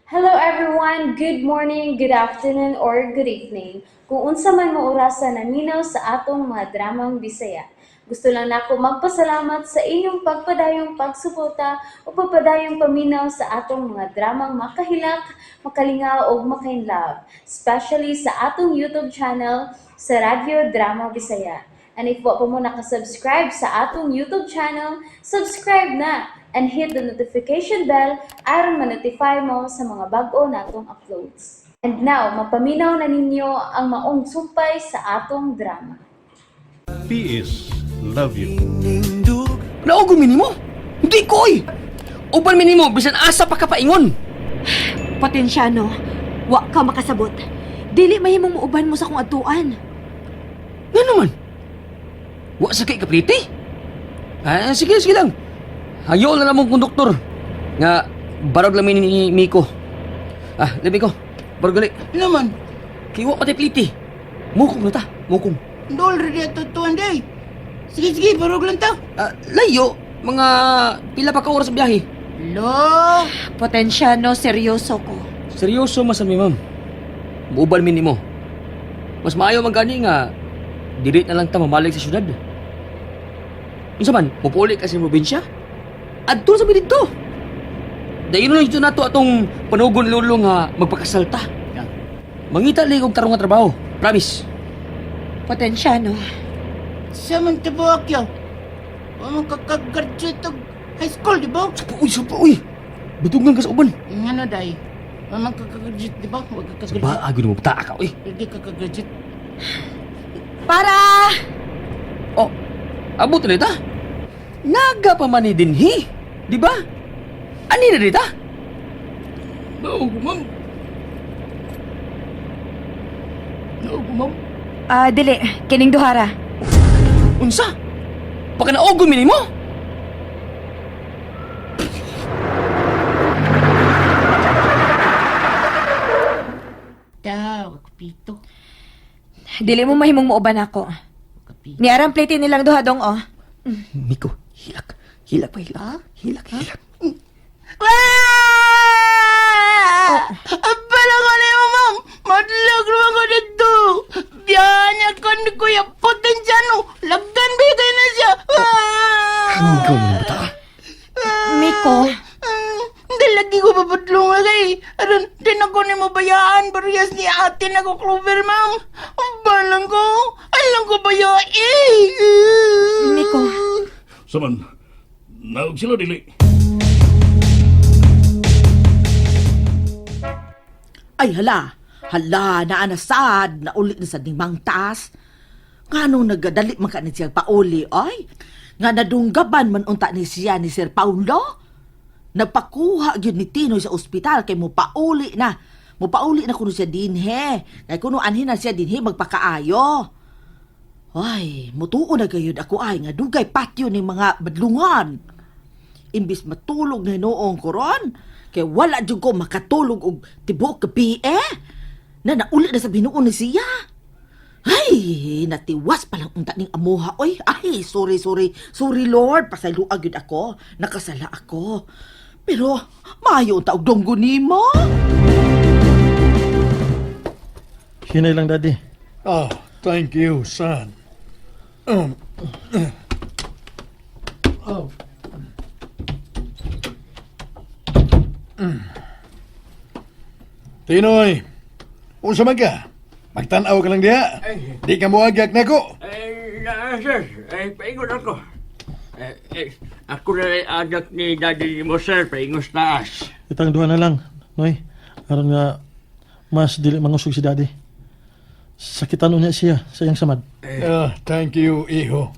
Hello everyone! Good morning, good afternoon, or good evening. Kung unsa man mo orasa naminaw sa atong mga dramang Bisaya. Gusto lang nako magpasalamat sa inyong pagpadayong pagsuporta o pagpadayong paminaw sa atong mga dramang makahilak, makalingaw ug makainlove, especially sa atong YouTube channel sa Radyo Drama Bisaya. And if wa pa mo nakasubscribe sa atong YouTube channel, subscribe na and hit the notification bell aron ma-notify mo sa mga bag-o natong uploads. And now, mapaminaw na ninyo ang maong sumpay sa atong drama. PS Love you. Naog minimo? Hindi ko oy. Uban minimo bisan asa pa ka paingon. Potensyano, wa ka makasabot. Dili mahimong muuban mo sa kong atuan. Nga naman. Wa sa kay kapliti. Ah, sige, sige lang. Hayo na lamang konduktor. Nga barog lang ni Miko. Ah, labi ko. Barog gali. Naman, Kay wa pa tay pliti. Mukong na ta, mukong. dol rin ito tuwan day. Sige, sige, barog lang ta. Ah, layo mga pila pa ka oras sa biyahe. Lo, Potensyano, seryoso ko. Seryoso man sa mi, ma'am. Muuban mi nimo. Mas maayo man gani nga dili na lang ta mamalig sa syudad. Unsa man, mupuli ka sa probinsya? Adto sa mi didto. Dayon lang dito nato atong panugon lolo nga magpakasal ta. Mangita lang og tarong nga trabaho. Promise. Potensyano, sa man tabuak yaw. Wa man kakagraduate og high school, di ba? Sapa uy, sapa uy. Badungan ka sa uban. Ano day? Wa man kakagraduate, di ba? Wa kakagraduate. Ba agud mo ta ka uy. Hindi kakagraduate. Para! Oh, abot na ta. Naga pa man ni dinhi. Di ba? Ani na dita? Naog, ma'am. Naog, ma'am. Ah, dili. Kining duhara. Unsa? Baka naogon mi nimo? Daw, kapito. Dili mo mahimong muuban ako. Kapito. Niarang plate nilang duha dong, oh. Miko, hilak. Hilak pa, hilak. Hilak, hilak. Ah! Abala ko na yung ma'am! Madlag naman ko dito! Biyanya ko ni Kuya Potensyano! Lagdan bigay na siya! Ah! Ikaw mo bata. Miko, Hindi lagi ko papadlong kay. Aron, di na ko ni mabayaan. Parehas ni ate na ko, Clover, ma'am. Ang balang ko. Alam ko ba yun? Eh! Miko. Saman, naog sila dili. Ay hala, hala na anasad, na uli na sad ning mangtas. Nga nung nagadali man ka ni siya pauli, ay. Nga nadunggaban man unta ni siya ni Sir Paulo. Nagpakuha gyud ni Tinoy sa ospital kay mo pauli na. Mo pauli na kuno siya dinhe. Kay kuno anhin na siya dinhe magpakaayo. Ay, mutuo na gayud ako ay nga dugay patyo ni mga badlungan. Imbis matulog na hinuong ko ron, kay wala jud ko makatulog og tibuok gabi eh. Na nauli na sa binuon ni siya. Ay, natiwas palang unta ning amuha oy. Ay, sorry, sorry. Sorry Lord, pasayloa gyud ako. Nakasala ako. Pero maayo unta og donggo nimo. Hinay lang, Daddy. Oh, thank you, son. Oh. Tinoy, unsa man ka? Magtan-aw ka lang diha. Di ka moagyak nako. Eh, na, sir, eh, paingon ako. Eh, eh, ako na rin anak ni daddy mo, sir, paingos taas. Itang duha na lang, Noy. Aron nga mas dili mangusog si Daddy. Sakitan unya siya sa iyang samad. Ah, thank you, iho.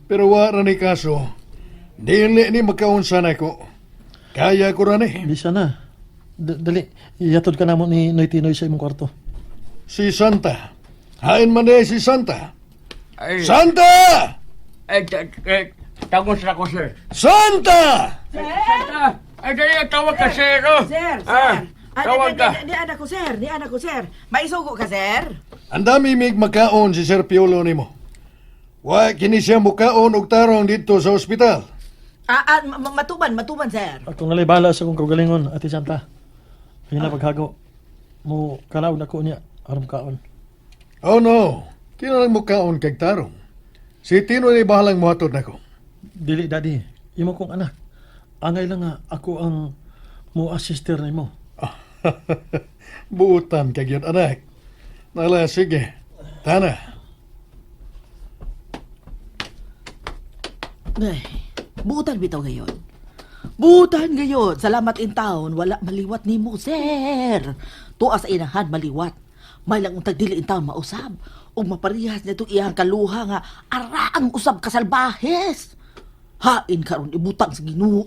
Pero wa ra ni kaso. Dili ni makaunsa nako. Kaya ko ra ni. Bisa na. Dali, yatod ka namo ni Noy Tinoy sa imong kwarto. Si Santa. Hain man eh si Santa. Ay, Santa! eh, eh, tagos na ko, sir. Santa! Santa! Ay, dali, tawag ka, sir, oh. Sir, sir. Ah, tawag di, ka. di, di, anak ko, sir. Di anak ko, sir. Maisugo ka, sir. Ang dami mig makaon si Sir Piolo nimo. Wa kini siya mukaon og tarong didto sa ospital. Ah, ah, matuban, matuban, sir. Ako ngalay bala sa akong kaugalingon, Ate Santa. Kaya na paghago. Mo kanaw na ko niya aron kaon. Oh no, kinalang mo kaon kag tarong. Si Tino ni bahalang muhatod nako. Dili, Daddy. Imo kong anak. Angay lang nga ako ang mo assister nimo. Buutan kag yun, anak. Nala, sige. Tana. Ay, buutan bitaw ngayon. Buutan ngayon. Salamat in town. Wala maliwat ni mo, sir. Tuwa sa inahan, maliwat. May lang untag dili in town mausab. Ug maparehas na itong iyang kaluha nga ara ang usab kasalbahes. Hain karon ibutang sa Ginoo.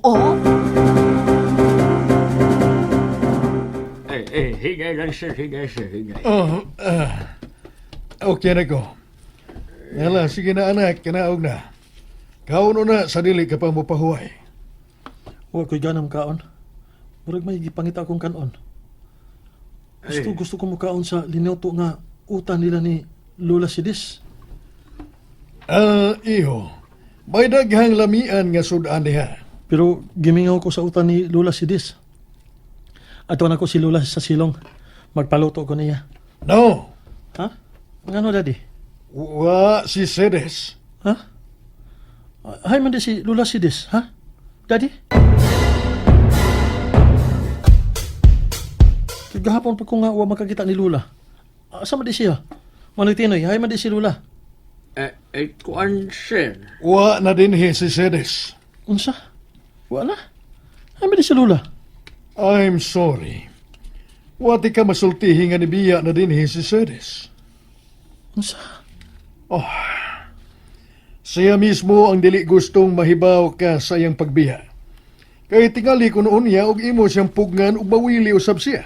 Eh, eh, higay lang, sir, higay, sir, higay. Oh, okay na ko. Nala, sige na anak, kinaog na. Kauno na sa dili ka pa mo pahuway. Wa ko'y ganam kaon. Murag may gipangita akong kanon. Gusto gusto ko mukaon sa linuto nga utan nila ni Lola Sidis. Ah, iho. May daghang lamian nga sudan diha. Pero gimingaw ko sa utan ni Lola Sidis. Ato na ko si Lola sa silong. Magpaluto ko niya. No, Ha? Ngano, Daddy? wa si Sedes. Ha? Hay man di si Lola Sidis, ha? Daddy? Kagahapon pa ko nga wa makakita ni Lola. Asa man di siya? Manoy Tinoy, hay man di si Lola. Eh, eh, kuan, sir. Wa na dinhi si Sedes. Unsa? Wala. Hay man di si Lola. I'm sorry. Wa ti ka masultihi nga nibiya na dinhi si Sedes. Unsa? Siya mismo ang dili gustong mahibaw ka sa iyang pagbiya. Kay tingali ko noon niya og imo siyang pugnan ug mawili usab siya.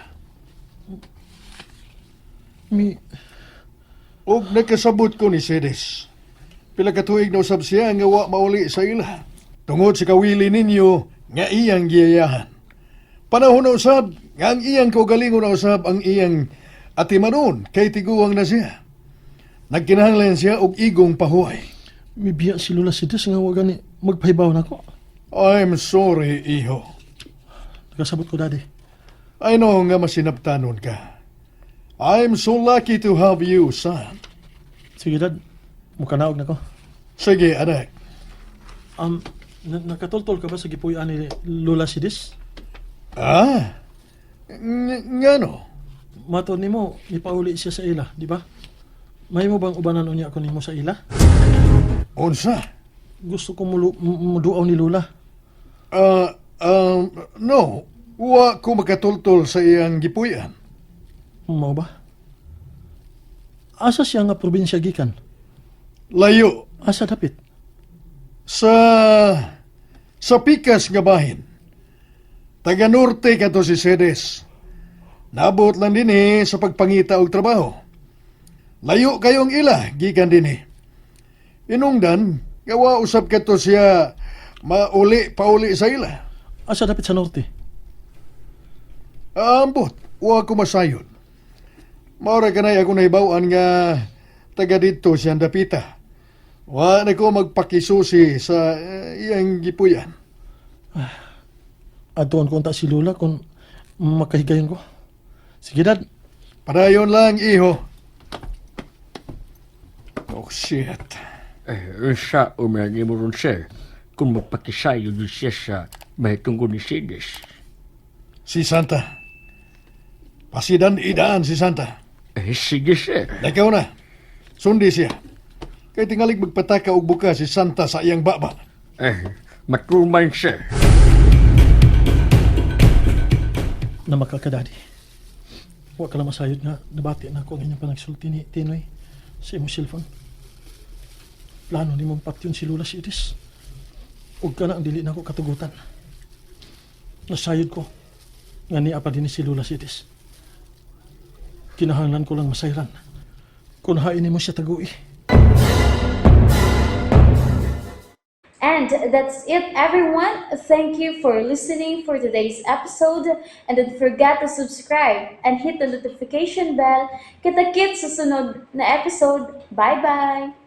Mi Og nakasabot ko ni Sedes. Pila ka tuig na usab siya nga wa mauli sa ila. Tungod sa kawili ninyo nga iyang giyayahan. Panahon na usab nga ang iyang kaugalingon na usab ang iyang atimanon kay tiguang na siya. Nagkinahanglan siya og igong pahuway. mibiya si Lola Sidis nga wa gani magpahibaw nako. I'm sorry, iho. Nakasabot ko, Daddy. I know nga masinabtanon ka. I'm so lucky to have you, son. Sige, Dad. Mukanaog na ko. Sige, anak. Nakatultol ka ba sa gipuy-an ni Lola Sidis? Ah, ngano? Matod nimo, ipauli siya sa ila, di ba? May mo bang ubanan unya ko nimo sa ila? Unsa? Gusto ko muduaw ni Lola. Ah, no. Wa ko makatultol sa iyang gipuy-an. Mao ba? Asa siya nga probinsya gikan? Layo Asa dapit? sa pikas nga bahin. Taga norte kato si Sedes. Nabot lang dinhi sa pagpangita og trabaho. Layo kayong ila gikan dinhi. Inungdan gawa usab kato siya mauli pauli sa ila. Asa dapit sa norte? Ambot, wa ko masayod. Maura kanay ako nahibaw-an nga taga didto siyang dapita. Wa na ko magpakisusi sa iyang gipuyan. Adtuon ko unta si Lola kung makahigayon ko. Sige, Dad. Padayon lang, iho. Oh, shit. Eh, unsa uman mo ron, sir, kung magpakisayo dun siya sa mahitungkol ni Sides. Si Santa. Pasidan idaan si Santa. Eh, sige, sir. Ikaw na. Sundi siya. Kay tingalig magpataka og buka si Santa sa iyang baba. Eh, matuman, sir. Na ka, Daddy. Wa ka lang masayod nga nabati na ako ang inyong panagsulti ni Tinoy sa imong cellphone. Plano ni mong patyon si Lola Sidis. Ug kana ang dili na ako katugutan. Nasayod ko nga niya pa din ni si Lola Sidis. Kinahanglan ko lang masayran. Kung hain nimo siya tagui. And that's it, everyone. Thank you for listening for today's episode. And don't forget to subscribe and hit the notification bell. Kita-kits sa sunod na episode. Bye-bye!